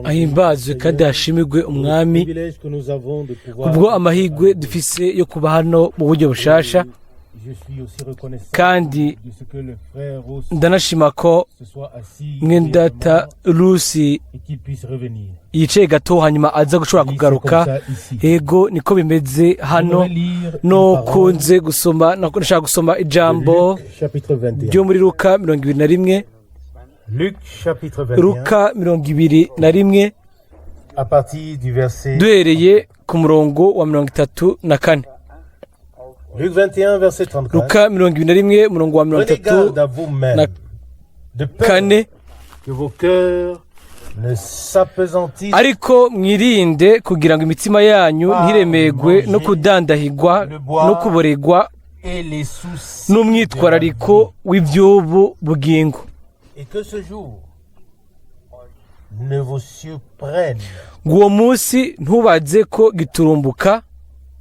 Ahimbazwe kandi hashimirwe Umwami kubwo amahirwe dufise yo kuba hano mu buryo bushasha, kandi ndanashima ko mwendata Rusi yicaye gato hanyuma aza gushobora kugaruka. Ego, niko bimeze hano. No kunze gusoma, nashaka gusoma ijambo ryo muri Luka 21. Luc chapitre 21, Luka 21, à partir du verset duhereye ku murongo wa 34. Luc 21, verset 34. Luka 21, umurongo wa mirongo Prenez itatu garde à vous-même na de peur kane. que vos cœurs ne s'appesantissent Ariko mwirinde kugira ngo imitima yanyu ntiremegwe no kudandahigwa no kuboregwa et les soucis n'umwitwarariko w'iby'ubu bugingo, et que ce jour ne vous surprenne ngo uwo munsi ntubaze ko giturumbuka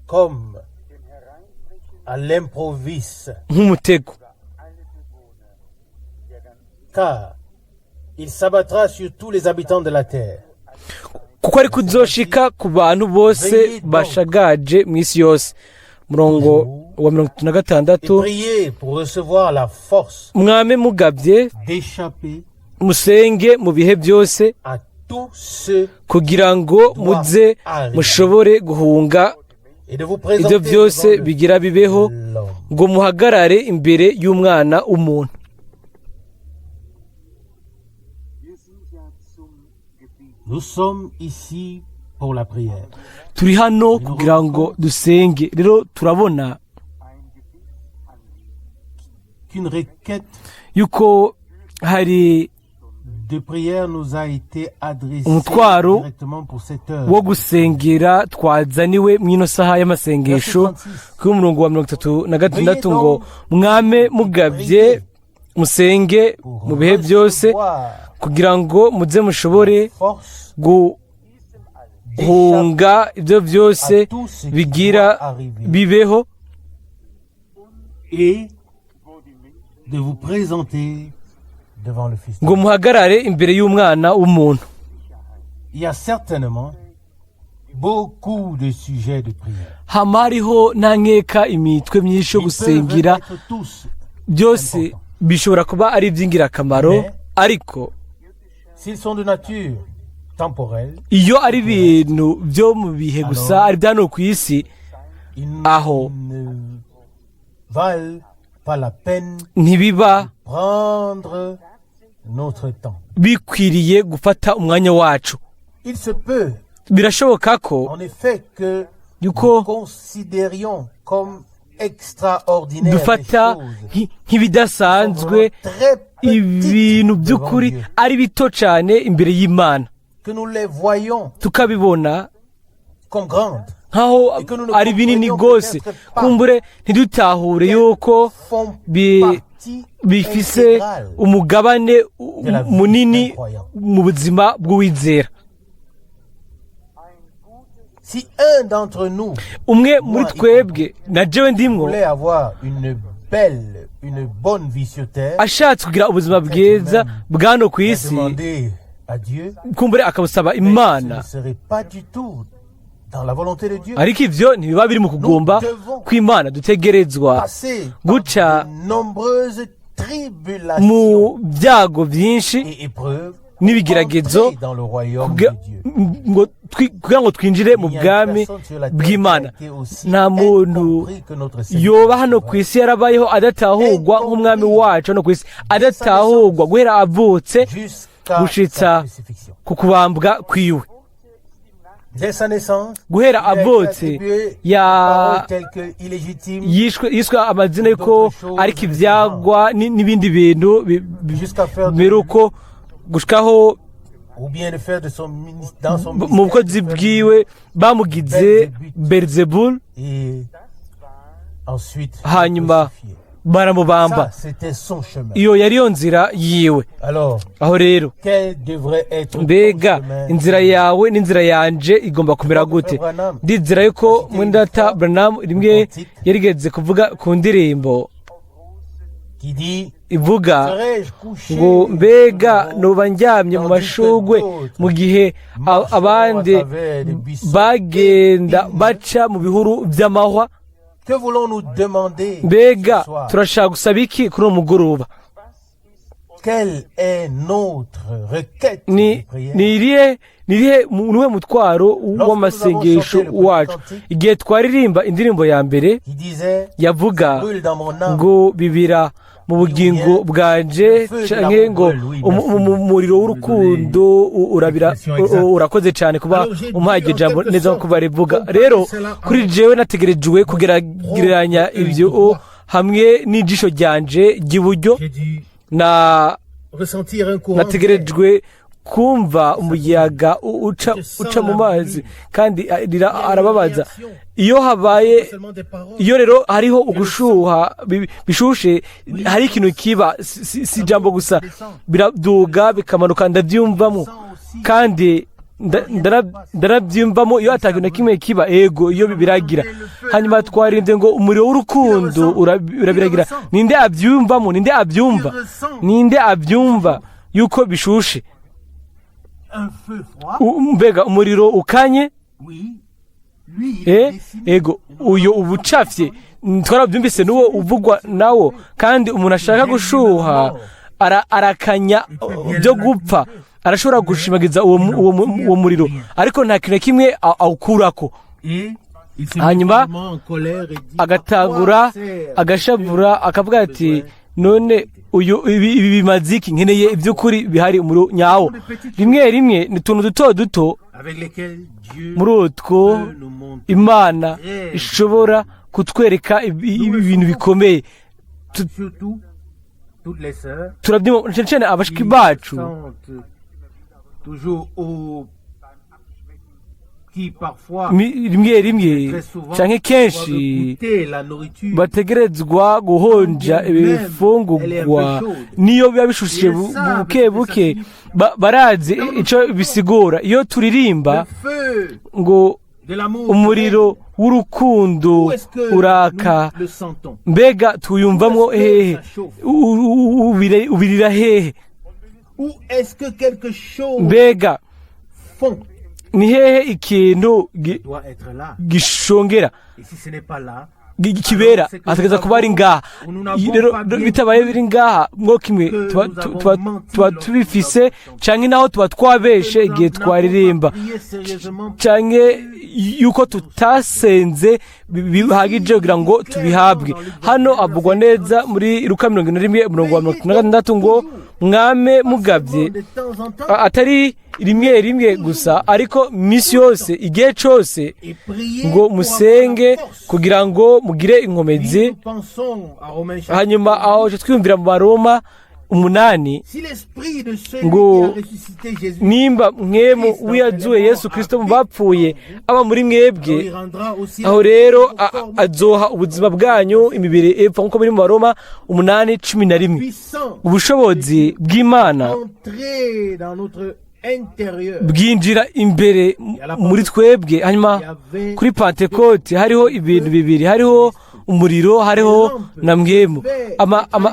comme à l'improviste, nk'umutego, car il s'abattra sur tous les habitants de la terre. Kuko ariko uzoshika ku bantu bose bashagaje mu isi yose. Murongo wa mirongo itatu na Et gatandatu. priez pour recevoir la force Mwame mugabye, d'échapper musenge mu bihe byose, à tous ceux kugira ngo muze mushobore guhunga et de vous présenter ibyo byose devant le bigira bibeho, l'homme. Ngo muhagarare imbere y'Umwana w'umuntu. Nous sommes ici pour la prière. Turi hano kugira ngo dusenge. Rero turabona Qu'une requête yuko hari de prière nous a été adressée umutwaro directement pour cette heure. Wo gusengera twazaniwe mw'ino saha y'amasengesho. Kuri umurongo wa 36 ngo: "Mwame mugabye, musenge Pour mu bihe byose, recevoir kugira ngo muze mushobore force guhunga ibyo byose bigira bibeho, et de vous présenter devant le Fils. Ngo muhagarare imbere y'Umwana w'umuntu." Il y a certainement beaucoup de sujets de prière. Hama hariho nta nkeka imitwe myinshi yo Ils peuvent gusengera. Être tous, Byose bishobora kuba ari iby'ingirakamaro, ariko s'ils sont de nature temporelle, iyo ari ibintu byo mu bihe gusa, ari bya hano ku isi, ils aho ne valent pas la peine ntibiba prendre notre temps. Bikwiriye gufata umwanya wacu. Il se peut Birashoboka ko en effet que yuko nous considérions comme extraordinaires des dufata choses nk'ibidasanzwe très petites ibintu devant by'ukuri Dieu, ari bito cyane imbere y'Imana, que nous les voyons tukabibona comme grandes, nkaho ari binini rwose. Kumbure ntidutahure yuko font partie bifise intégrale umugabane munini mu buzima bw'uwizera. Si un d'entre nous Umwe muri twebwe, na jewe ndimwo, voulait avoir une belle, une bonne vie sur terre, ashatse kugira ubuzima bwiza bwa hano ku il a isi, demandé à Dieu, kumbure akabusaba mais ce Imana, ne serait pas du tout dans la volonté de Dieu. Ariko ivyo ntibiba biri mu kugomba kw'Imana. Dutegerezwa Passer par guca de nombreuses tribulations mu byago byinshi et épreuves n'ibigeragezo pour entrer dans le royaume de Dieu. Kugira ngo twinjire mu bwami bw'Imana. Nta muntu yoba hano ku isi yarabayeho adatahurwa nk'Umwami wacu hano ku isi, adatahurwa guhera avutse Jusqu'à gushitsa sa crucifixion. ku kubambwa kwiwe. Dès sa naissance, Guhera il a été avutse attribué ya des paroles telles que illégitime, yishwe, yiswe amazina yuko ariko ibyagwa n'ibindi bintu jusqu'à faire de bimera uko, gushikaho ou bien de faire de son dans son mu ministère, bukozi de faire bwiwe bamugize Beelzebul, et ensuite hanyuma crucifié. Baramubamba. Ça, c'était son chemin. Iyo yari yo nzira yiwe. Alors, Aho rero, quel devrait être ton mbega chemin? Inzira yawe n'inzira yanje igomba kumera gute? Ndizera yuko mwendata Branham rimwe yarigeze kuvuga ku ndirimbo Qui dit: Ivuga Serais-je couché ngo mbega sur noba ndyamye mu mashugwe mu gihe abandi bagenda baca mu bihuru by'amahwa? Que voulons-nous demander Mbega ce soir? turashaka gusaba iki kuri uwo mugoroba? Quelle est notre requête Ni de prière? ni irihe ni irihe niwe mutwaro w'amasengesho wacu? Igihe twaririmba indirimbo ya mbere Qui disait yavuga brûle dans mon âme ngo bibira mu bugingo bwanje, canke ngo umuriro w'urukundo urabira. Urakoze cyane kuba umpaye iryo jambo neza nko kuba rivuga. Rero kuri jewe nategerejwe kugereranya ibyo hamwe n'ijisho ryanje ry'iburyo. J'ai dû Na ressentir un courant nategerejwe kumva umuyaga uca mu mazi, kandi arababaza iyo habaye seulement des paroles. Iyo rero hariho ugushuha bishushe, hari ikintu kiba, si ijambo gusa, biraduga bikamanuka, ndabyumvamo kandi ndanabyumvamo iyo atakintu na kimwe kiba. Ego, iyo biragira. Hanyuma twarinde ngo umuriro w'urukundo urabiragira. Ninde abyumvamo? Ninde abyumva? Ninde abyumva yuko bishushe? Un feu froid, Mbega umuriro ukanye? Oui, lui, il est dessiné. Ego, uyo ubucafye twarabyumvise, n'uwo uvugwa nawo. Kandi umuntu ashaka gushuha arakanya byo gupfa, arashobora gushimagiza uwo muriro, ariko nta kintu na kimwe awukurako. Et il se met Hanyuma finalement en colère et dit, agatangura à quoi sert agashavura, akavuga ati: "None uyu ibi bimaze iki? Nkeneye iby'ukuri bihari, umuriro nyawo." Rimwe rimwe ni utuntu duto duto avec lesquels Dieu muri utwo peut nous montrer. Imana ishobora kutwereka ibintu bikomeye. Surtout toutes les sœurs Turabyumva cyane cyane abashiki qui bacu sentent toujours au qui parfois rimwe rimwe très souvent canke kenshi doivent goûter la nourriture bategerezwa guhonja ibifungurwa niyo biba bishushe buke buke. Barazi ico bisigura iyo turirimba le feu ngo de l'amour. umuriro w'urukundo Où est-ce que uraka. nous le sentons? Mbega tuyumvamwo hehe? Ubirira hehe? Où est-ce que quelque chose Mbega fond ni hehe ikintu doit être là? gishongera Et si ce n'est pas là, kibera, hategereza kuba ari ngaha. Rero bitabaye biri ngaha mwo kimwe, tuba tubifise, canke naho tuba twabeshe igihe twaririmba, prier sérieusement canke yuko tutasenze bihagije kugira ngo tubihabwe. Hano avugwa neza muri Luka 41, umurongo wa 46 ngo mwame mugabye, de temps en temps atari rimwe rimwe gusa, ariko misi yose, igihe cose, et prier ngo pour musenge avoir la force. kugira ngo mugire inkomezi. Nous pensons à Romains chapitre Hanyuma aho twiyumvira mu Baroma 8 Si l'esprit de celui ngo qui a ressuscité Jésus, nimba mpwemu w'iyazuye Yesu Kirisito mu bapfuye aba muri mwebwe, alors il rendra aussi aho rero azoha ubuzima bwanyu imibiri epfa, nk'uko biri mu Baroma 8:11. Puissant Ubushobozi bw'Imana entrer dans notre intérieur. bwinjira imbere muri twebwe. Hanyuma kuri Pantekote hariho ibintu bibiri: hariho umuriro, hariho na mpwemu.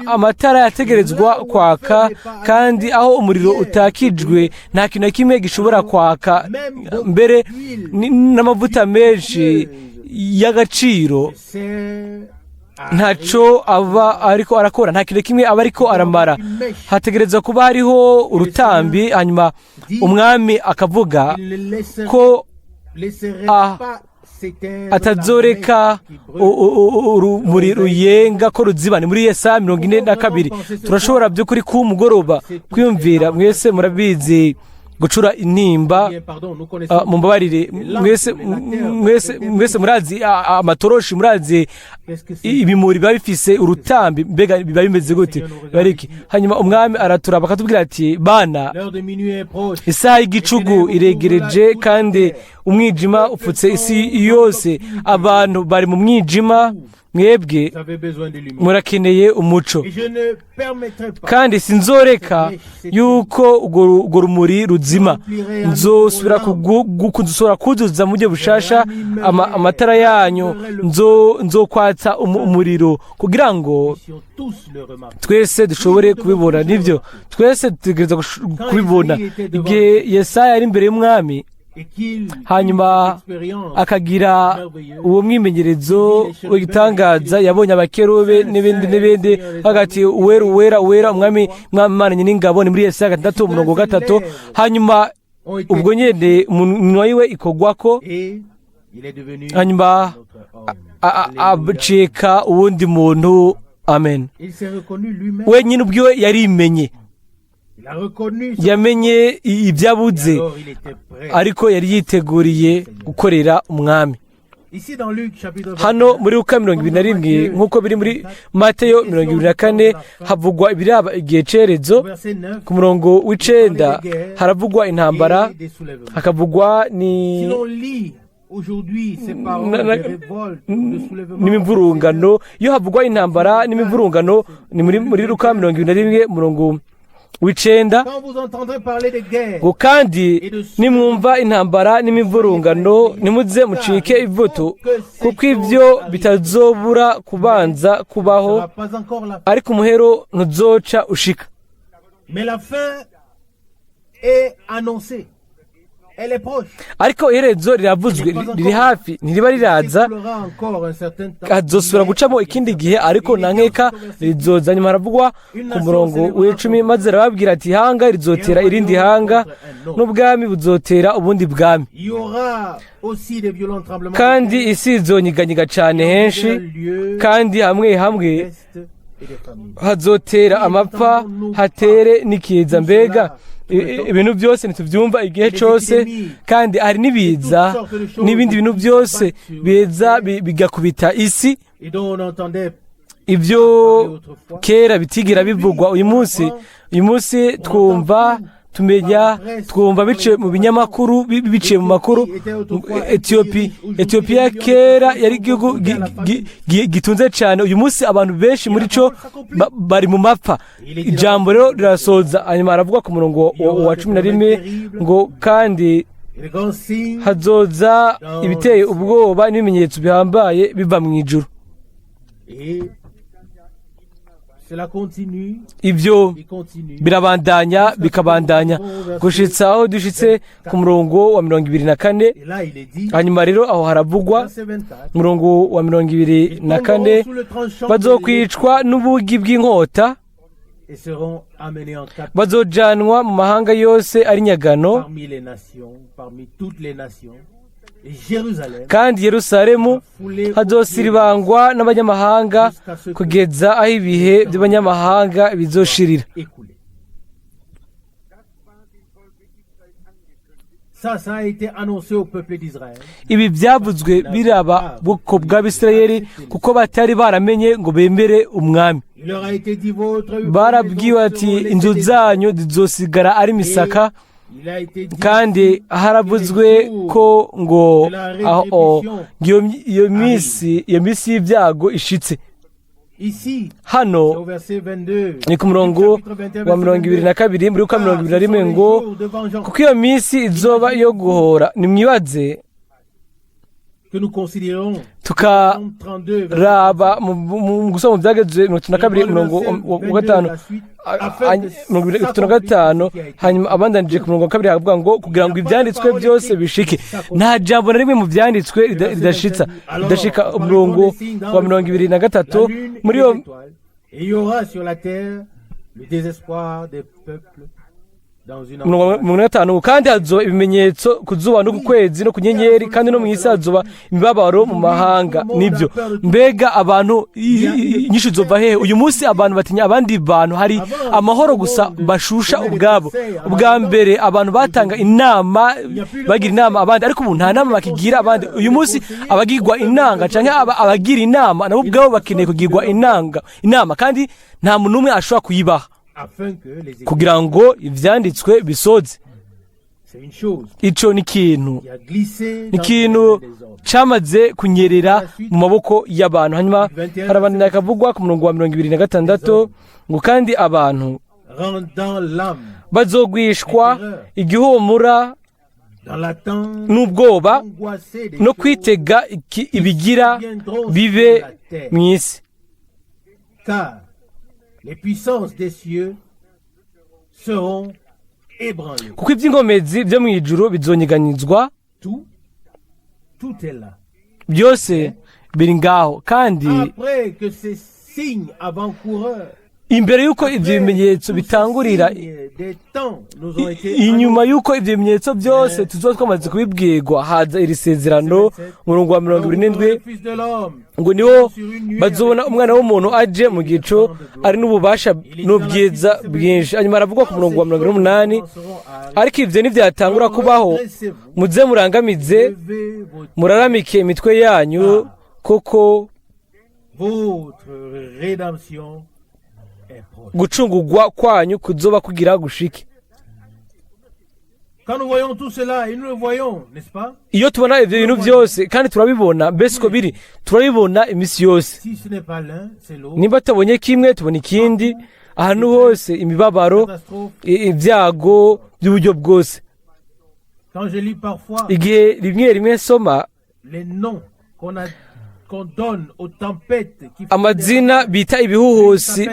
Amatara yategerezwa kwaka, kandi aho umuriro utakijwe nta kintu na kimwe gishobora kwaka, mbere n'amavuta menshi y'agaciro C'est ntaco aba ariko arakora, nta kintu na kimwe aba ariko aramara. Hategerezwa kuba hariho urutambi. Hanyuma umwami akavuga il ne laisserait, ko laisserait pas s'éteindre atazoreka la mèche qui brûle. Urumuri ruyenga ko ruziba. Ni muri Yesaya 42. Turashobora by'ukuri kuba umugoroba kwiyumvira, mwese murabizi gucura intimba. Bien, pardon, nous connaissons Mumbabarire, mwese mwese mwese murazi amatoroshi, murazi qu'est-ce que c'est. ibimuri biba bifise urutambi. Mbega biba bimeze gute bariki? Hanyuma umwami araturaba akatubwira ati: "Bana, L'heure de minuit est proche. isaha y'igicugu iregereje, kandi umwijima upfutse isi yose." Abantu bari mu mwijima Mwebwe Vous avez besoin de lumière. murakeneye umuco. Et je ne permettrai pas Kandi sinzoreka yuko urwo rumuri ruzima. Nzosubira nzosubira kuzuza mu buryo bushasha amatara yanyu, nzokwatsa umuriro kugira ngo puissions tous le remarquer. twese dushobore kubibona. Nibyo, twese dutegereza kubibona. Igihe Yesaya yari imbere y'umwami, Et qu'il hanyuma eut cette expérience akagira uwo mwimenyerezo w'igitangaza, yabonye abakerube n'ibindi n'ibindi, hagati uwera, uwera, uwera, umwami Mwami n'ingabo. Ni muri Yesaya 6 umurongo wa 3. Hanyuma ont été ubwo nyene umunwa wiwe ikogwako, et il est devenu hanyuma notre homme. Alléluia. acika uwundi muntu. Amen. Il s'est reconnu lui-même. Wenyine ubwiwe yarimenye. Il a reconnu son Yamenye ibyo abuze. Alors il était prêt. Ariko yari yiteguriye gukorera umwami. Ici dans Luc chapitre Hano muri Luka 21, nk'uko biri muri Mateyo 24, havugwa ibiraba igihe cerezo. Verset 9 Ku murongo w'9 haravugwa intambara, et des soulèvements. hakavugwa ni Si l'on lit aujourd'hui ces paroles de révolte, de soulèvement, n'imivurungano. Iyo havugwa intambara n'imivurungano ni muri Luka 21 murongo w'9. Quand vous entendrez parler de guerre Ngo kandi nimwumva intambara n'imivurungano, nimuze mucike ivutu, kuko ibyo bitazobura kubanza ne kubaho, sera pas encore la fin. ariko umuhero ntuzoca ushika. Mais la fin est annoncée. Elle est proche. Ariko iherezo riravuzwe, riri hafi, ntiriba riraza. Il s'écoulera encore un certain temps. Hazosubira gucamo ikindi gihe, ariko nta nkeka rizoza. Nyuma haravugwa ku murongo w'10: maze arababwira ati: ihanga rizotera irindi hanga, n'ubwami buzotera ubundi bwami. Il y aura aussi des violents tremblements Kandi isi izonyiganyiga cyane henshi, kandi hamwe hamwe de peste et des famines. hazotera amapfa, hatere n'ikiza. Mbega ibintu byose ntitubyumva igihe cyose? Kandi hari n'ibiza n'ibindi bintu byose biza bigakubita isi, Et dont on entendait ibyo kera bitigera bivugwa. Uyu munsi twumva, tumenya, twumva biciye mu binyamakuru, biciye mu makuru. Etiyopiya kera yari igihugu gitunze cyane. Uyu munsi abantu benshi muri cyo bari mu mapfa. Ijambo rero rirasoza. Hanyuma aravuga ku murongo wa 11 ngo: kandi et les grands signes hazoza ibiteye ubwoba n'ibimenyetso bihambaye biva mu ijuru. Et cela continue Ibyo et continue. birabandanya, bikabandanya gushitsa aho dushitse ku murongo wa 24. Et là, il est dit, Hanyuma rero aho haravugwa, verset 24, umurongo wa 24: sous le tranchant bazokwicwa n'ubugi bw'inkota, et seront amenés en captivité bazojanwa mu mahanga yose ari nyagano, parmi les nations, parmi toutes les nations. Et Jérusalem kandi Yerusalemu foulée hazosiribangwa n'abanyamahanga kugeza aho ibihe by'abanyamahanga bizoshirira. Écoulée. Ça a été annoncé au peuple d'Israël. Ibi byavuzwe biraba bwoko bw'Abisirayeli, kuko batari baramenye ngo bemere umwami. Il leur a été dit, votre Barabwiwe ati: inzu zanyu zizosigara ari misaka. Il a été dit Kandi haravuzwe ko ngo aho iyo minsi y'ibyago ishitse. Ici, Hano au verset 22. ni ku murongo wa 22 muri Luka 21 ngo: kuko iyo minsi izoba iyo guhora. Nimwibaze, Que nous considérons tukaraba 32 mu gusoma mu Byagezwe 32 umurongo wa 5, 35. Hanyuma abandanije ku murongo wa 2 havuga ngo: kugira ngo ibyanditswe byose bishike. Nta jambo na rimwe mu byanditswe ridashitsa, ridashika. Umurongo wa 23 muri iyo Et il y aura sur la terre le désespoir des peuples dans une 50: kandi hazoba ibimenyetso ku zuba no ku kwezi no ku nyenyeri, kandi no mu isi hazoba imibabaro mu mahanga. Nibyo. Mbega abantu inyishu zova hehe? Uyu munsi abantu batinya abandi bantu. Hari amahoro gusa bashusha ubwabo. Ubwa mbere abantu batanga inama, bagira inama abandi, ariko ubu nta nama bakigira abandi. Uyu munsi abagirwa inanga canke abagira inama nabo ubwabo bakeneye kugirwa inama, kandi nta muntu n'umwe ashobora kuyibaha afin que les kugira ngo ivyanditswe bisoze. C'est une chose Ico ni ikintu qui a glissé ni dans les ikintu mains des hommes. camaze kunyerera mu maboko y'abantu. Hanyuma harabandanya akavugwa ku murongo wa 26 ngo: "Kandi abantu Rendant l'âme bazogwishwa igihumura dans l'attente n'ubwoba angoissée des no choses kwitega ibigira bibe mu isi, car les puissances des cieux seront ébranlées. kuko iby'inkomezi byo mu ijuru bizonyeganyizwa." Tout, tout est là. Byose biri ngaho kandi Après que ces signes avant-coureurs, imbere y'uko ibyo bimenyetso bitangurira, des temps nous ont été inyuma y'uko ibyo bimenyetso byose tuzoba twamaze kubibwirwa, haza iri sezerano, umurongo wa 27, Fils de l'homme, ngo: "Niwo bazobona Umwana w'umuntu aje mu gicu ari n'ububasha n'ubwiza bwinshi." Hanyuma haravugwa ku murongo wa 28: "Ariko ibyo ntibyatangura kubaho, muze murangamize, muraramike imitwe yanyu, kuko votre rédemption est proche. gucungurwa kwanyu kuzoba kugira gushike." Quand nous voyons tout cela, et nous le voyons, n'est-ce pas? Iyo tubona ibyo bintu byose, kandi turabibona, mbese uko biri, turabibona iminsi yose. Si ce n'est pas l'un, c'est l'autre. Nimba tutabonye kimwe, tubona ikindi. Ahantu hose imibabaro, Catastrophe. ibyago by'uburyo bwose. Quand je lis parfois Igihe rimwe rimwe nsoma les noms qu'on donne aux tempêtes qui font amazina bita ibihuhusi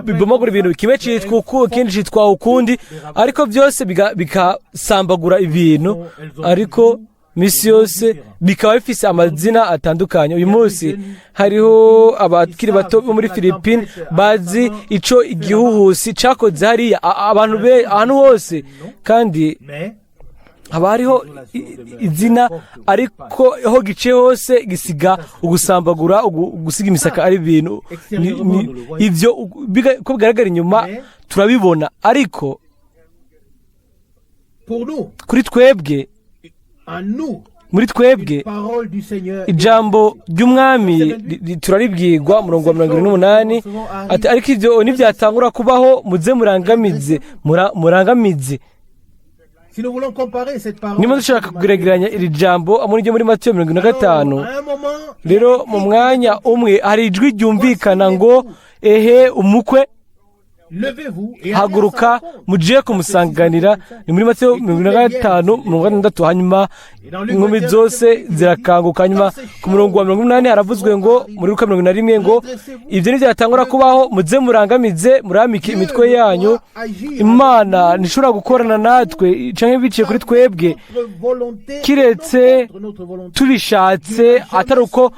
bibomagura ibintu, kimwe cyitwa uku, ikindi cyitwa ukundi, ariko byose bikasambagura ibintu, ariko misi yose bikaba bifise amazina atandukanye. Uyu munsi hariho abakiri bato bo muri Philippines bazi ico igihuhusi cakoze hariya, abantu be ahantu hose, kandi Mais haba hariho izina, ariko aho giciye hose gisiga ugusambagura, gusiga imisaka, ari ibintu ivyo ko bigaragara inyuma turabibona, ariko pour nous, kuri twebwe, en nous, muri twebwe, parole du Seigneur. ijambo ry'Umwami turaribwirwa. Umurongo wa 78 ati: "Ariko ibyo nibyatangura kubaho, muze murangamize, murangamize." Si nous voulons comparer cette parole, Niba dushaka kugereranya iri jambo muri ryo muri Matiyo 45, à un moment, rero mu mwanya umwe hari ijwi ryumvikana ngo: "Ehe umukwe, levez-vous et allez à sa haguruka, rencontre." mujye kumusanganira." Ni muri Matiyo 45 60. Hanyuma inkumi zose zirakanguka. Hanyuma ku murongo wa 80 haravuzwe ngo, muri Luka 41 ngo: "Ibyo ntibyatangura kubaho, muze murangamize, muramike imitwe yanyu." Imana ntishobora gukorana natwe canke biciye kuri twebwe Notre volonté, kiretse contre notre volonté. tubishatse, atari uko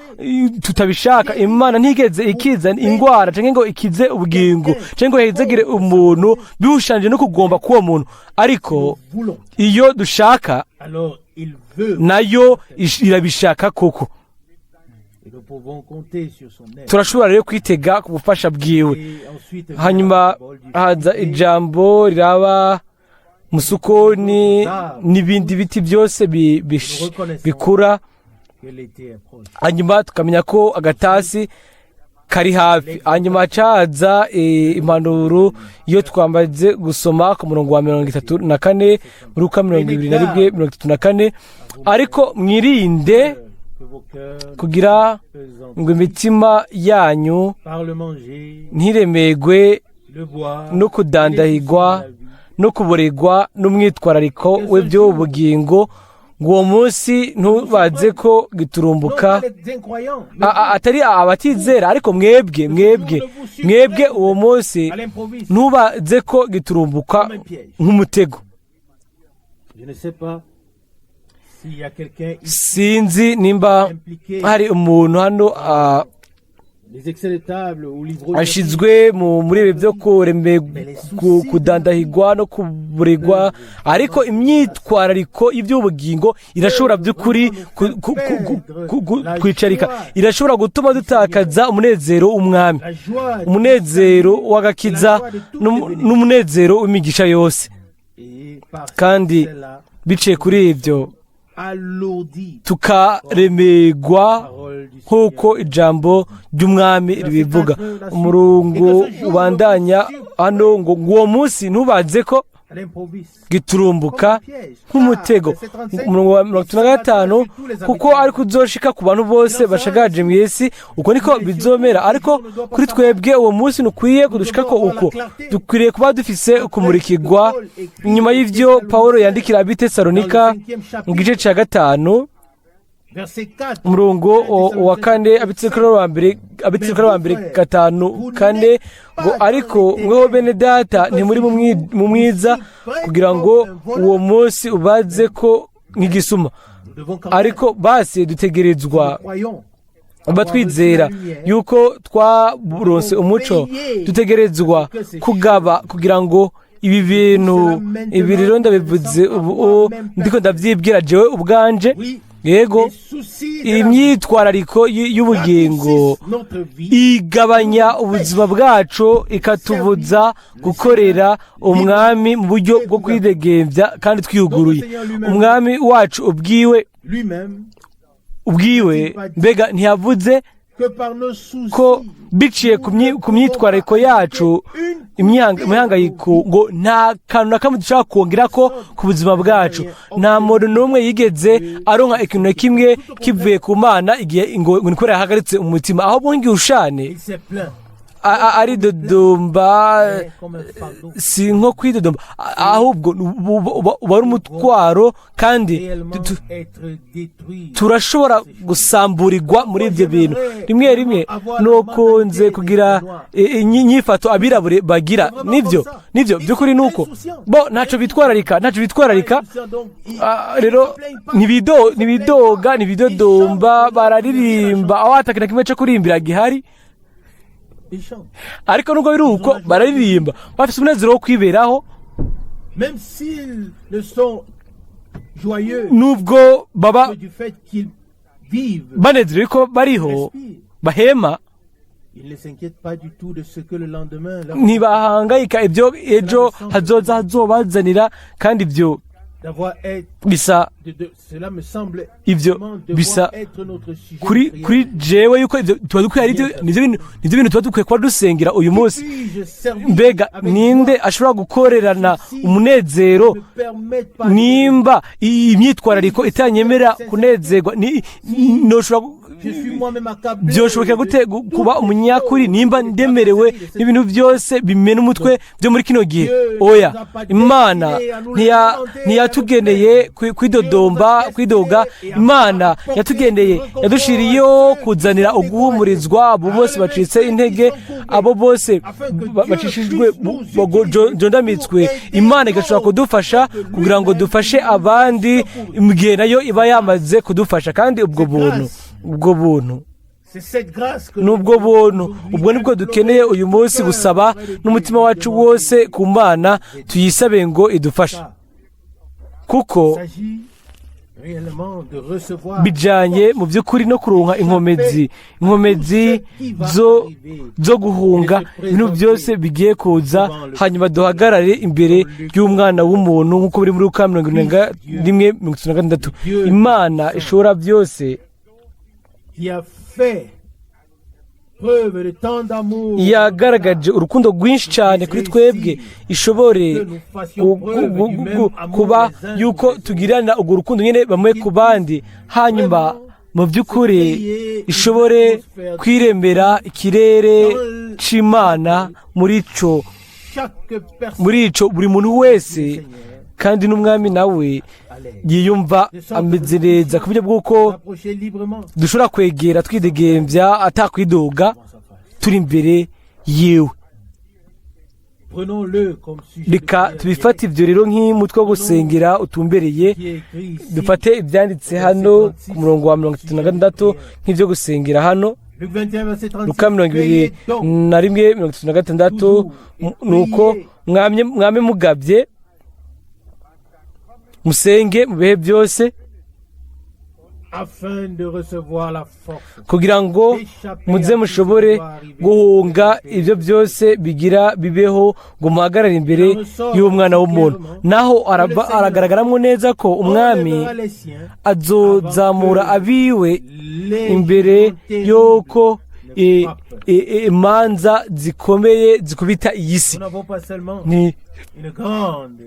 tutabishaka. Imana ntigeze ikiza indwara cyangwa ngo ikize ubugingo cyangwa ngo ihezagire umuntu bihushanyije no kugomba k'uwo muntu, ariko Voulons. iyo dushaka, Alors, il veut. nayo irabishaka koko. Et nous pouvons compter sur son aide. Turashobora rero kwitega ku bufasha bwiwe. Et ensuite, Hanyuma haza ijambo riraba musukoni n'ibindi biti byose bikura, que l'été est proche. hanyuma tukamenya ko agatasi kari hafi. Hanyuma hacaza impanuro iyo twamaze gusoma ku murongo wa 34 muri Luka 21 34: "Ariko mwirinde Que vos cœurs kugira pesent ngo imitima yanyu par le manger, ntiremegwe le boire, no kudandahigwa no kuboregwa n'umwitwarariko w'iby'ubugingo, ngo uwo munsi ntubaze ko giturumbuka." Non pas les incroyants, mais Atari abatizera, ariko mwebwe, mwebwe, mwebwe, uwo munsi à l'improviste, ntubaze ko giturumbuka nk'umutego. Je ne sais pas s'il y a quelqu'un ici Sinzi nimba impliqué hari umuntu hano les excès de table ou l'ivrogne. ashizwe muri ibi byo kudandahigwa no kuburegwa, ariko imyitwarariko y'iby'ubugingo irashobora by'ukuri kwicarika, irashobora gutuma dutakaza umunezero w'Umwami, La joie umunezero w'agakiza n'umunezero w'imigisha yose. et par Kandi cela biciye kuri ibyo alourdi tukaremegwa, parole du nk'uko ijambo ry'Umwami ribivuga. Umurongo ubandanya hano ngo: "Uwo munsi ntubaze ko À l'improviste. Giturumbuka nk'umutego. Umurongo wa 35: kuko ariko uzoshika ku bantu bose bashagaje mu isi, uko niko bizomera. Ariko kuri twebwe uwo munsi ntukwiye kudushikako uko. Dukwiriye kuba dufise kumurikirwa. Inyuma y'ivyo Pawulo yandikira Abitesalonika mu gice ca 5, Verset 4. umurongo wa 4, Abitesalonike wa mbere 5:4, ngo: "Ariko mweho bene data, ntimuri mu mwiza, kugira ngo uwo munsi ubaze ko nk'igisuma." Nous devons quand même, Ariko basi dutegerezwa croyons, uba twizera yuko twaronse umuco, dutegerezwa kugaba kugira ngo ibi bintu. Ibi rero ndabivuze ubu ndiko ndabyibwira jewe ubwanje. Oui, Yego, les soucis de la vie imyitwarariko y'ubugingo raccourcissent notre vie. igabanya ubuzima bwacu, ikatubuza gukorera Umwami mu buryo bwo kwidegembya kandi twiyuguruye. Umwami wacu ubwiwe Lui-même, ubwiwe mbega ntiyavuze que par nos soucis, ko biciye ku myitwarariko yacu, imihangayiko, ngo nta kantu na kamwe dushobora kongera ko ku buzima bwacu? Nta muntu n'umwe yigeze aronka ikintu na kimwe kivuye ku Mana igihe ngo niko yahagaritse umutima, ahubwo nk'igihushane il s'est plaint aridodomba. comme un fardeau. Si nko kwidodomba, ahubwo uba ari umutwaro kandi Réellement être détruit. turashobora gusamburirwa muri ibyo bintu. Rimwe rimwe nukunze kugira inyifato abirabure bagira. Nibyo, nibyo by'ukuri, ni uko bo ntacyo bitwararika, ntacyo bitwararika. Rero ntibidoga, ntibidodomba, bararirimba aho atakintu na kimwe cyo kurimbira gihari. Ils chantent. Ariko nubwo biri uko, bararirimba, bafite umunezero wo kwiberaho. Même s'ils ne sont joyeux Nubwo baba que du fait qu'ils vivent, banezerewe ko bariho, respirent, bahema, ils ne s'inquiètent pas du tout de ce que le lendemain leur ntibahangayika ibyo ejo hazoza hazobazanira. Kandi ibyo d'avoir être, bisa cela me semble ivyo vraiment devoir bisa être notre sujet kuri de prière. kuri jewe yuko ivyo tuba dukwiye ari nivyo bintu tuba dukwiye kuba dusengera uyu munsi. Puis-je servir Mbega avec ninde joie, ashobora gukorerana umunezero ne permettent pas nimba iyi myitwarariko itanyemera kunezerwa? Noshobora Je suis moi-même accablé Byoshoboka gute kuba umunyakuri nimba ndemerewe n'ibintu byose bimena umutwe byo muri kino gihe? Oya, Imana ntiyatugeneye kwidodomba, kwidoga. Imana yatugeneye, yadushiriyeho kuzanira uguhumurizwa abo bose bacitse intege, abo bose bacishijwe jondamitswe. Imana igashobora kudufasha kugira ngo dufashe abandi mu gihe nayo iba yamaze kudufasha. Kandi ubwo buntu, C'est cette grâce que n'ubwo buntu, ubwo nibwo dukeneye uyu munsi gusaba n'umutima wacu wose ku Mana, tuyisabe ngo idufashe, kuko Il s'agit réellement de recevoir bijanye mu by'ukuri no kuronka inkomezi zo guhunga ibintu byose bigiye kuza, hanyuma duhagarare imbere y'Umwana w'umuntu, nk'uko biri muri Luka 21:36. Imana ishobora byose qui a fait preuve de tant d'amour yagaragaje urukundo rwinshi cyane kuri twebwe, ishobore kuba yuko tugirana urwo rukundo nyine bamwe ku bandi, hanyuma mu by'ukuri ishobore kwiremera ikirere c'Imana muri ico chaque personne muri ico buri muntu wese, kandi n'Umwami nawe yiyumva ameze neza ku buryo bw'uko s'approcher librement dushobora kwegera twidegembya, atakwidoga, turi imbere yiwe. Prenons-le comme sujet de Reka prière tubifate ibyo rero nk'umutwe wo gusengera utumbereye. qui est écrit ici. Dufate ibyanditse hano ku murongo wa 36 nk'ibyo gusengera hano. Luc 21, verset 36. Luka 21:36: "Nuko mwame mugabye, musenge mu bihe byose, Afin de recevoir la force kugira ngo muze mushobore guhunga ibyo byose bigira bibeho, ngo muhagarare imbere y'Umwana w'umuntu." Naho aragaragaramwo neza ko Umwami enlèvera les siens azozamura abiwe imbere y'uko imanza zikomeye zikubita iyi si. Nous n'avons pas seulement Ni une grande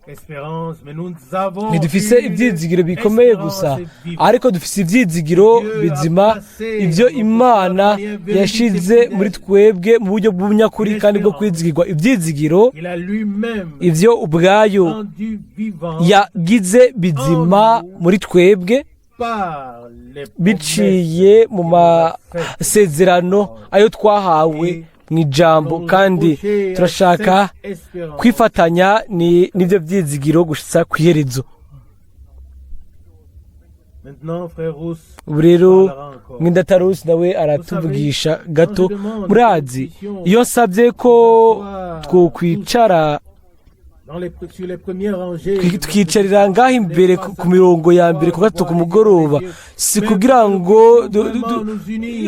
espérance, mais nous avons Ntidufise une ibyizigiro bikomeye gusa, espérance vivante. ariko dufise ibyizigiro bizima, ibyo Imana yashize muri twebwe mu buryo bw'ubunyakuri kandi bwo kwizigirwa, ibyizigiro Il a lui-même ivyo ubwayo rendu vivant yagize bizima muri twebwe par les promesses biciye mu masezerano ayo twahawe mu ijambo. Kandi turashaka kwifatanya n'ibyo byizigiro gushitsa ku iherezo. Maintenant, frère Rousse Ubu rero parlera encore. Mwene data Rusi nawe aratuvugisha gato. Murazi, iyo nsabye ko twokwicara Sur les premières rangées, tukicarira ngaho imbere ku mirongo ya mbere ku gatatu ku mugoroba, si kugira ngo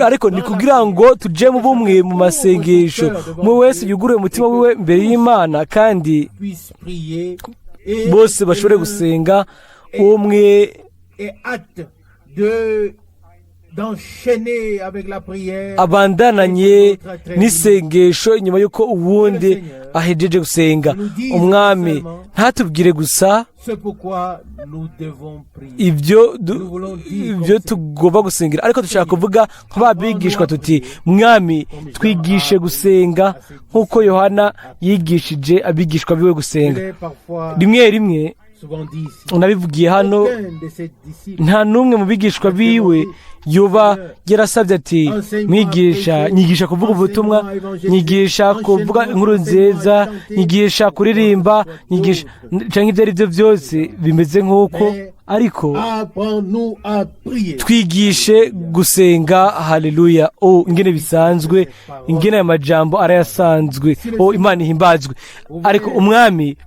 ariko ni kugira ngo tuje mu bumwe mu masengesho, umwe wese yugurure umutima wiwe imbere y'Imana, kandi puisse prier et bose bashobore gusenga umwe et hâte de d'enchaîner avec la prière. Abandananye n'isengesho inyuma y'uko uwundi ahejeje gusenga. Umwami ntatubwire gusa C'est pourquoi nous devons prier. ibyo tugomba gusengera, ariko dushaka kuvuga nk'ababigishwa tuti: "Mwami, twigishe gusenga," nk'uko Yohana yigishije abigishwa biwe gusenga. Il est parfois Rimwe rimwe souvent dit ici. nabivugiye hano, Aucun de ses disciples nta n'umwe mu bigishwa biwe yoba yarasabye ati: "Mwigisha, nyigisha kuvuga ubutumwa, nyigisha kuvuga inkuru nziza, nyigisha kuririmba, nyigisha," cyangwa ibyo ari byo byose bimeze nk'uko, ariko apprends-nous à prier. "Twigishe gusenga." Haleluya! O, ingene bisanzwe, ingene aya majambo arayasanzwe! O, Imana ihimbazwe! Ariko Umwami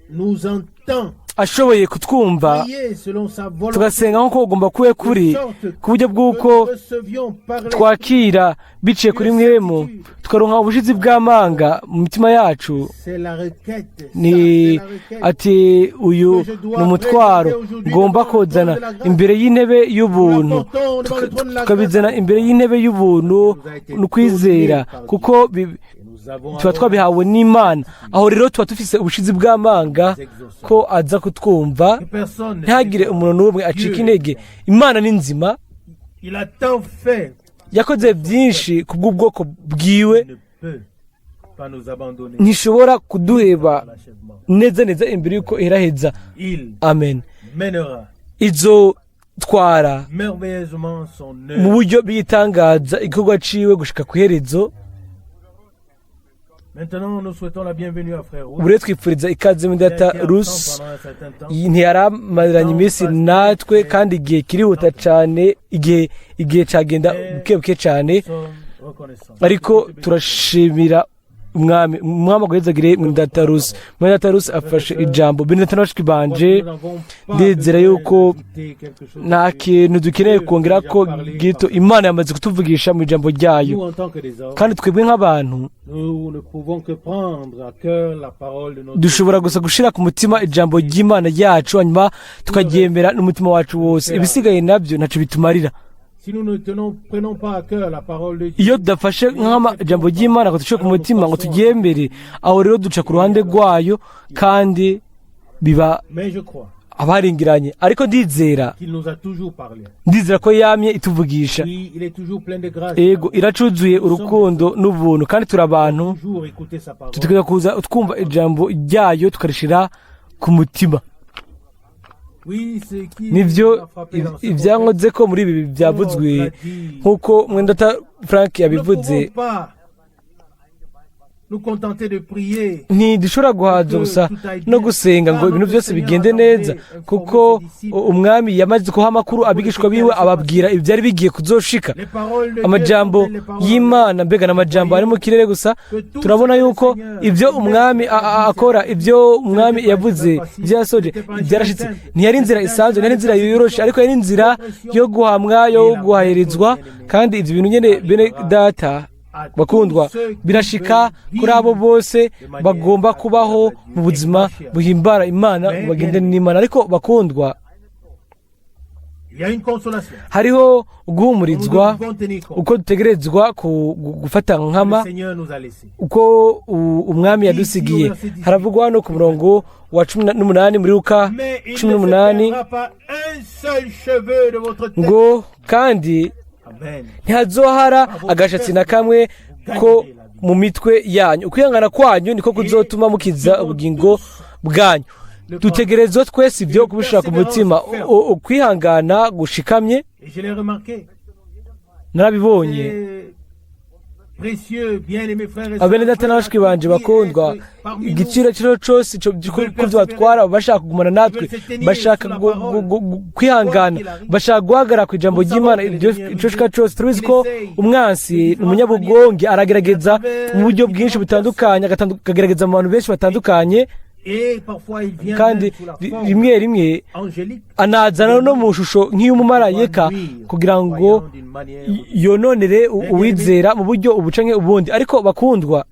Nous entend ashoboye kutwumva, prier selon sa volonté. tugasenga nk'uko ugomba kube kuri, ku buryo bw'uko Que nous recevions par l'Esprit twakira biciye kuri Mpwemu, tukaronka ubushizi bw'amanga mu mitima yacu. C'est la requête. Ni Ça, c'est la requête. ati: "Uyu ni umutwaro ngomba kozana imbere y'intebe y'ubuntu." Tukabizana imbere y'intebe y'ubuntu ni ukwizera, kuko Et nous avons tuba twabihawe n'Imana. Aho rero tuba dufise ubushizi bw'amanga ko aza kutwumva. Que personne ne Ntihagire umuntu n'umwe acika intege. Imana ni nzima. Il a tant fait. Yakoze byinshi ku bw'ubwoko bwiwe. Il ne peut pas nous abandonner Ntishobora kuduheba à l'achèvement. neza neza imbere y'uko iheraheza. Il Amen. mènera Izotwara merveilleusement son mu œuvre. buryo bw'igitangaza igikorwa ciwe gushika ku iherezo. Maintenant, nous souhaitons la bienvenue à frère Ubu rero twifuriza ikaze muri Il a data été absent Rusi. pendant un certain temps. Ntiyaramaranye iminsi natwe, kandi igihe kirihuta cyane, igihe cyagenda buke buke cyane. Nous sommes reconnaissants. Ariko turashimira Umwami. Umwami aguhezagire, mwene Rusi. Mwene Rusi afashe ijambo. Bene data bashiki banje, ndizera yuko nta kintu dukeneye kongera ko gito. Imana yamaze kutuvugisha mu ijambo ryayo. Nous, en tant que des hommes, Kandi twebwe nk'abantu, nous ne pouvons que prendre à cœur la parole de notre dushobora gusa gushira ku mutima ijambo ry'Imana yacu, hanyuma tukaryemera n'umutima wacu wose. Ibisigaye nabyo ntacyo bitumarira. Si nous ne prenons pas à cœur la parole de Dieu, Iyo tudafashe nk'ijambo ry'Imana ngo dushire ku mutima, ngo turyemere, aho rero duca ku ruhande rwayo kandi biba mais je crois abaringiranye. Ariko ndizera qu'il nous a toujours parlé. ndizera ko yamye ituvugisha. Oui, il est toujours plein de grâce. Ego, iracuzuye urukundo n'ubuntu, kandi turi abantu Toujours écouter sa parole. Tutegereza kuza twumva ijambo ryayo, tukarishira ku mutima. Oui, c'est qui Nibyo, m'a frappé dans ce ibyankoze ko muri ibi byavuzwe, nk'uko mwene data Frank Nous ne yabivuze, pouvons pas nous contenter de prier. Ntidushobora guhaza gusa no gusenga ngo ibintu byose bigende neza, kuko Umwami yamaze kuha amakuru abigishwa biwe, ababwira ibyari bigiye kuzoshika. Les paroles de Dieu Amajambo sont les paroles y'Imana, mbega n'amajambo ari mu kirere gusa? Turabona yuko ibyo Umwami akora, ibyo Umwami yavuze, ibyo yasoje, byarashitse. Ntiyari inzira isanzwe, ntiyari inzira yoroshe, ariko yari inzira yo guhamwa, yo guhahirizwa. Kandi ibyo bintu nyene, bene data bakundwa, birashika kuri abo bose bagomba kubaho mu buzima buhimbara Imana, ngo bagendane n'Imana. Ariko bakundwa, Il y a une consolation. Hariho Nous guhumurizwa devons tenir compte. Uko dutegerezwa gufata nkama Le Seigneur nous a laissé. Uko umwami yadusigiye. Haravugwa hano ku murongo wa 18 muri Luka Mais il ne cumi se n'umunani perdra pas un seul cheveu de votre tête. Ngo kandi Amen. ntihazohara agashatsi na kamwe ko mu mitwe yanyu. Ukwihangana kwanyu niko kuzotuma mukiza ubugingo bwanyu. Dutegerezwa twese ibyo kubishira ku mutima, ukwihangana gushikamye. Et je l'ai remarqué. Narabibonye. C'est précieux, bien-aimés frères et Abene data n'abashiki banje bakundwa, igiciro kiriho cose ico ko vyobatwara, bashaka kugumana natwe, bashaka kwihangana, bashaka guhagarara ku ijambo ry'Imana ibyo ico shika cose. Turabizi ko umwansi ni umunyabugonge, aragerageza mu buryo bwinshi butandukanye, akagerageza mu bantu benshi batandukanye. Et parfois il vient Kandi même sous la forme rimwe rimwe angélique. anazana no mu shusho nk'iy'umumarayika kugira ngo yononere uwizera mu buryo ubu canke ubundi. Ariko bakundwa,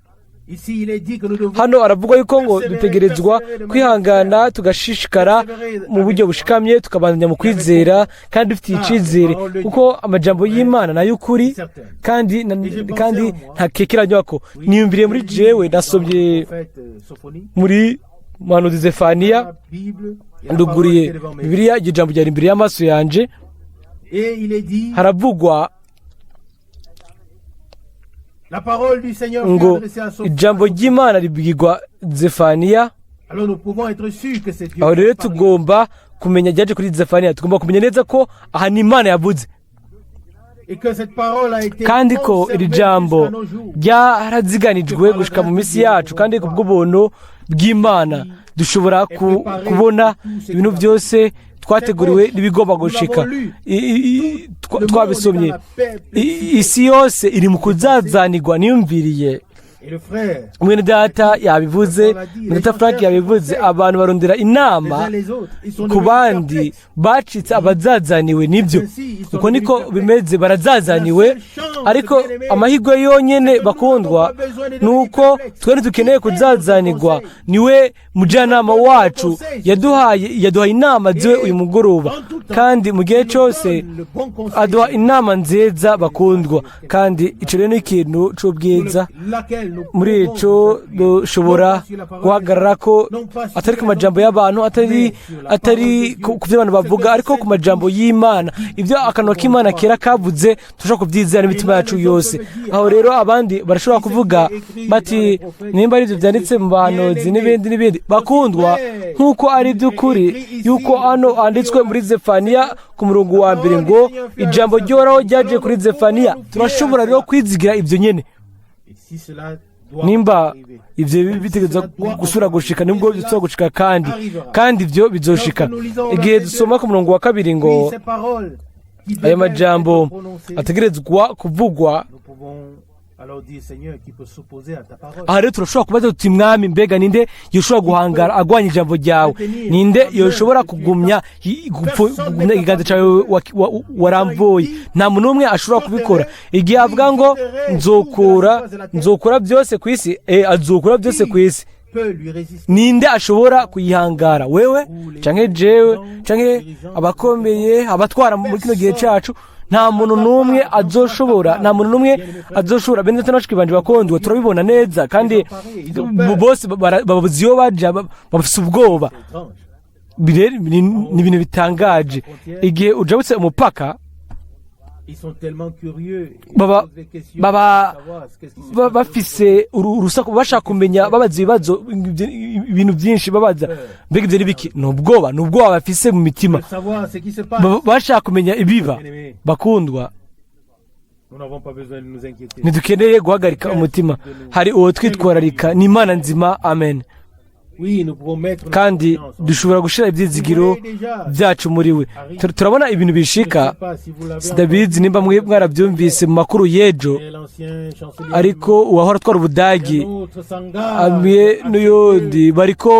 Ici, il est dit que nous devons hano aravuga yuko ngo dutegerezwa kwihangana, tugashishikara mu buryo bushikamye, tukabandanya mu kwizera kandi dufitiye icizere, kuko amajambo y'Imana nayo ukuri kandi ntakekeranywa ko. Niyumviriye muri jewe, nasomye prophète Sophonie, muri muhanuzi Zefaniya, la Bible, et la parole nduguriye était devant mes yeux. Bibiliya, iryo jambo ryari imbere y'amaso yanje. Et il est dit, Haravugwa la parole du Seigneur fut ngo adressée à Sophonie. ijambo ry'Imana ribwirwa Zefaniya. Alors nous pouvons être sûrs que c'est Dieu Aho qui rero a parlé. tugomba kumenya ryaje kuri Zefaniya, tugomba kumenya neza ko aha ni Imana yavuze Et que cette parole a été kandi ko iri conservée jambo jusqu'à nos jours. ryaraziganijwe gushika mu minsi yacu, kandi ku bw'ubuntu bw'Imana dushobora kubona ibintu byose twateguriwe n'ibigomba gushika. Twabisomye, isi yose iri mu kuzazanirwa. Niyumviriye, Et le frère, mwene data yabivuze, mwene data Frank yabivuze, abantu barondera inama les uns les autres, ils sont ku devenus bandi, perplexes. bacitse abazazaniwe. Nibyo, uko niko bimeze, barazazaniwe. Ariko amahirwe yonyene, bakundwa, ni uko twe ntidukeneye kuzazanirwa. Niwe mujyanama wacu, yaduhaye inama ziwe uyu mugoroba, kandi mu gihe cyose aduha inama nziza, bakundwa. Kandi icyo rero ni ikintu cy'ubwiza. Muri ico dushobora guhagarara ko atari ku majambo y'abantu, atari ku byo abantu bavuga, ariko ku majambo y'Imana, ibyo akanwa k'Imana kera kavuze, turashobora kubyizera n'imitima yacu yose. Aho rero abandi barashobora kuvuga bati nimba ari ibyo byanditse mu bahanuzi n'ibindi n'ibindi. Bakundwa, nk'uko ari iby'ukuri yuko hano handitswe muri Zefaniya ku murongo wa mbere ngo ijambo ry'Uhoraho ryaje kuri Zefaniya, turashobora rero kwizigira ibyo nyene. Nimba ibyo bitegerezwa gusubira gushika, nibwo bisubira gushika, kandi ibyo bizoshika. Igihe dusoma ku murongo wa kabiri ngo ayo majambo ategerezwa kuvugwa, aha rero turashobora kubaza tuti: "Mwami, mbega ninde yoshobora guhangara agwanya ijambo ryawe? Ninde yoshobora kugumya ikiganza cyawe warambuye?" Nta muntu n'umwe ashobora kubikora. Igihe avuga ngo nzokura byose ku isi, azokura byose ku isi. Ninde ashobora kuyihangara? Wewe canke jewe canke abakomeye, abatwara muri kino gihe cacu? Nta muntu n'umwe azoshobora, nta muntu n'umwe azoshobora. Bene data na banje bakundwa, turabibona neza, kandi bose babuze iyo baja, bafise ubwoba. Ni ibintu bitangaje igihe ujabutse umupaka, baba bafise urusaku, bashaka kumenya, babaza ibibazo, ibintu byinshi babaza: "Mbega ibyo ni biki?" Ni ubwoba, ni ubwoba bafise mu mitima, bashaka kumenya ibiba. Bakundwa, ntidukeneye guhagarika umutima. Hari uwo twitwararika, ni Imana nzima. Amen. Kandi dushobora gushyira ibyizigiro byacu muri we. Turabona ibintu bishika. Sindabizi nimba mwarabyumvise mu makuru y'ejo, ariko uwahora atwara Ubudagi hamwe n'uyundi bariko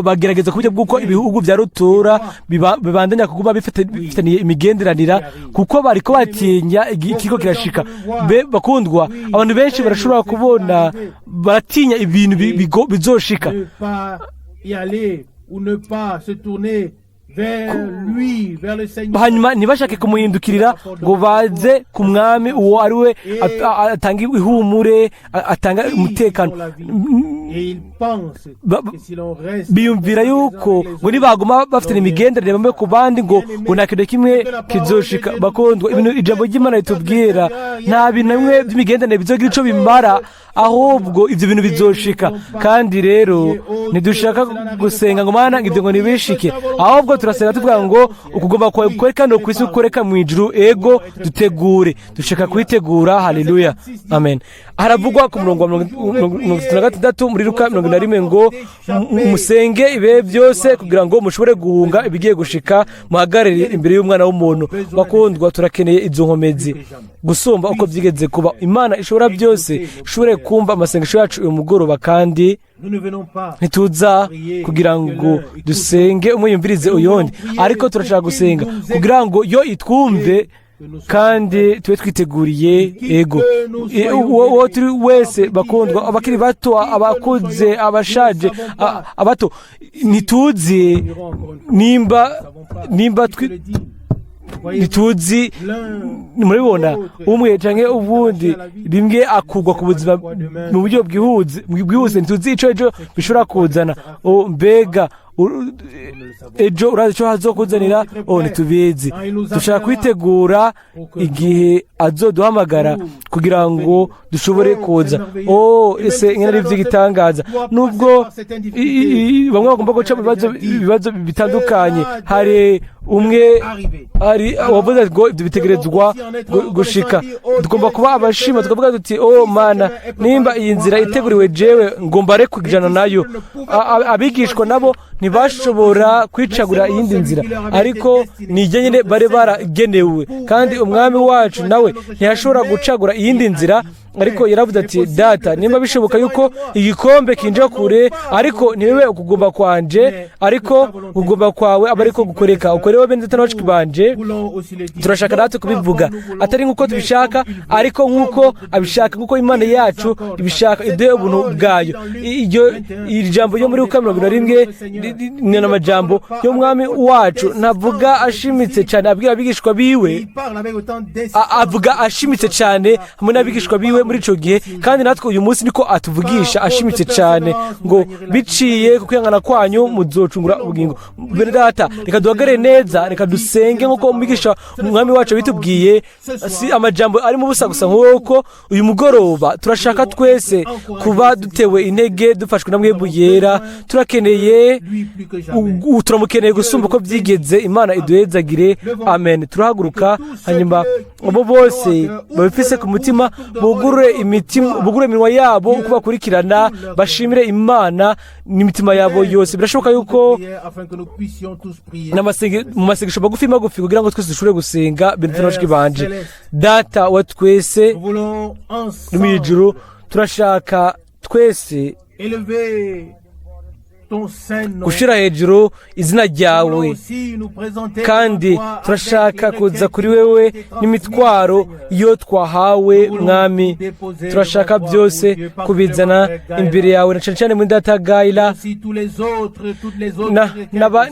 bagerageza ku buryo bw'uko ibihugu bya rutura bibandanya kuguma bifitaniye imigenderanira, kuko bariko batinya ikiko kirashika. Bakundwa, abantu benshi barashobora kubona, baratinya ibintu bizoshika. Ne pas y aller ou ne pas se tourner Hanyuma ntibashake kumuhindukirira ngo baze ku mwami uwo ari we atanga ihumure, atanga umutekano. Biyumvira yuko ngo nibaguma bafite imigenderanire bamwe ku bandi ngo nta kintu kimwe kizoshika. Bakundwa, ibintu ijambo ry'Imana ritubwira, nta bintu na bimwe by'imigenderanire bizogira ico bimara, ahubwo ibyo bintu bizoshika. Kandi rero ntidushaka gusenga ngo Mana, ibyo ngo ntibishike, ahubwo turasenga tuvuga ngo ukugomba kwawe gukoreka hano ku isi gukoreka mu ijuru. Ego, dutegure, dushaka kwitegura. Haleluya, amen. Haravugwa ku murongo wa 36 muri Luka 41 ngo musenge ibihe byose kugira ngo mushobore guhunga ibigiye gushika, muhagarare imbere y'Umwana w'umuntu. Bakundwa, turakeneye izo nkomezi gusumba uko byigeze kuba. Imana ishobora byose ishobore kumva amasengesho yacu uyu mugoroba. Kandi ntituza kugira ngo dusenge umwe yumvirize uyundi, ariko turashaka gusenga kugira ngo yo itwumve kandi tube twiteguriye. Ego, uwo turi wese, bakundwa, abakiri bato, abakuze, abashaje, abato, ntituzi nimba ntituzi. Murabibona, umwe canke ubundi rimwe akugwa ku buzima mu buryo bwihuse. Ntituzi ico ejo bishobora kuzana. Oh, mbega ejo urazi ico hazokuzanira? Oh, ntitubizi. Dushaka kwitegura igihe azoduhamagara kugira ngo dushobore kuza. Oh, ese ingene ari ivy'igitangaza, nubwo bamwe bagomba guca mu bibazo bitandukanye. Hari umwe, hari wavuze ngo ibyo bitegerezwa gushika. Tugomba kuba abashima, tukavuga tuti: "Oh Mana, nimba iyi nzira iteguriwe jewe, ngomba re kujana nayo." Abigishwa nabo ntibashobora kwicagura iyindi nzira, ariko nijye nyine bari baragenewe. Kandi umwami wacu nawe ntiyashobora gucagura iyindi nzira, ariko yaravuze ati: "Data, nimba bishoboka yuko igikombe kinja kure, ariko ntibibe ukugomba kwanje, ariko ukugomba kwawe aba ariko gukoreka." Uko rero, bene data na bashiki banje, turashaka natwe kubivuga atari nk'uko tubishaka, ariko nk'uko abishaka, nk'uko Imana yacu ibishaka. Iduhe ubuntu bwayo. Iri jambo ryo muri Luka 41 ni amajambo y'umwami wacu. Ntavuga ashimitse cyane abwira abigishwa biwe, avuga ashimitse cyane hamwe n'abigishwa biwe muri ico gihe, kandi natwe uyu munsi niko atuvugisha ashimitse cyane ngo biciye ku kwihangana kwanyu muzocungura ubugingo. Bene data, reka duhagarare neza, reka dusenge nk'uko umwigisha umwami wacu bitubwiye. Si amajambo arimo ubusa gusa. Nk'uko uyu mugoroba turashaka twese kuba dutewe intege, dufashwe na Mpwemu Yera. Turakeneye, turamukeneye gusumba uko byigeze. Imana iduhezagire, amen. Turahaguruka, hanyuma abo bose babifise ku mutima bugurure imitima, bugurure iminwa yabo uko bakurikirana, bashimire Imana n'imitima yabo yose. Birashoboka yuko mu masengesho magufi magufi kugira ngo twese dushobore gusenga. Bene bashiki banje, Data wa twese mu ijuru, turashaka twese gushyira hejuru izina ryawe, kandi turashaka kuza kuri wewe n'imitwaro iyo twahawe. Mwami, turashaka byose kubizana imbere yawe, na cyane cyane muri data Gayila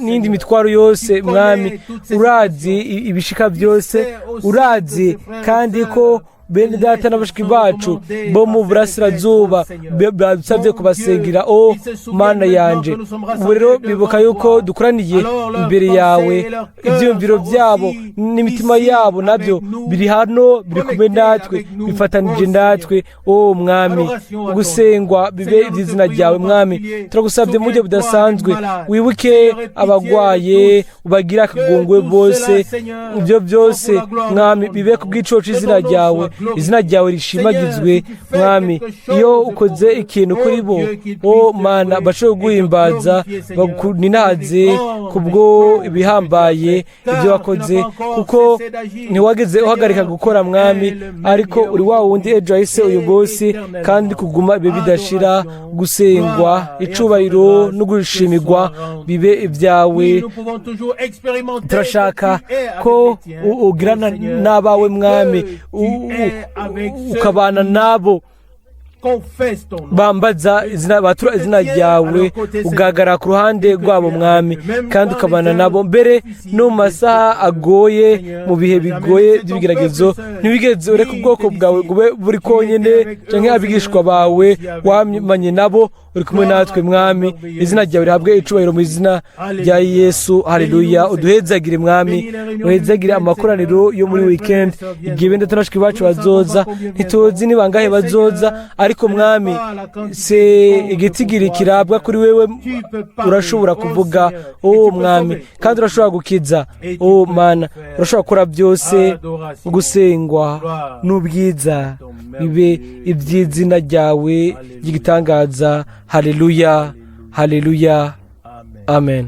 n'indi mitwaro yose. Mwami, urazi ibishika byose, urazi kandi ko bene data na bashiki bacu bo mu burasirazuba badusabye kubasengera. O Mana yanje, ubu rero bibuka yuko dukoraniye imbere yawe. Ibyiyumviro byabo n'imitima yabo nabyo biri hano, biri kumwe natwe, bifatanije natwe. O Mwami, gusengwa bibe iby'izina ryawe. Mwami, turagusabye mu buryo budasanzwe, wibuke abagwaye, ubagire akagongwe bose. Ibyo byose, Mwami, bibe ku bw'iciro cy'izina ryawe, izina ryawe rishimagizwe. Mwami, iyo ukoze ikintu kuri bo, o Mana, bashobora guhimbaza bakuninaze kubwo ibihambaye ibyo wakoze, kuko ntiwageze uhagarika gukora, Mwami, ariko uri wa wundi ejo hahise, uyu munsi kandi kuguma ibihe bidashira. Gusengwa, icubahiro no gushimirwa bibe ibyawe. Turashaka ko ugirana n'abawe, Mwami, ukabana nabo. Confessent ton nom. Bambaza izina, batura izina ryawe, ugahagarara ku ruhande rwabo, Mwami, kandi ukabana nabo mbere no mu masaha agoye, mu bihe bigoye by'ibigeragezo. Ntiwigeze ureka ubwoko bwawe ngo ube buri konyene canke abigishwa bawe, wamanye nabo, uri kumwe natwe, Mwami. Izina ryawe rihabwe icubahiro mu izina rya Yesu. Haleluya. Uduhezagire, Mwami, uhezagire amakoraniro yo muri weekend, igihe bene data na bashiki bacu bazoza. Ntituzi ni bangahe bazoza, ariko Mwami, se igitigiri kirabwa kuri wewe. Urashobora kuvuga, o Mwami, kandi urashobora gukiza. O Mana, urashobora gukora byose. Gusengwa n'ubwiza bibe iby'izina ryawe ry'igitangaza. Haleluya, haleluya. Amen. Amen.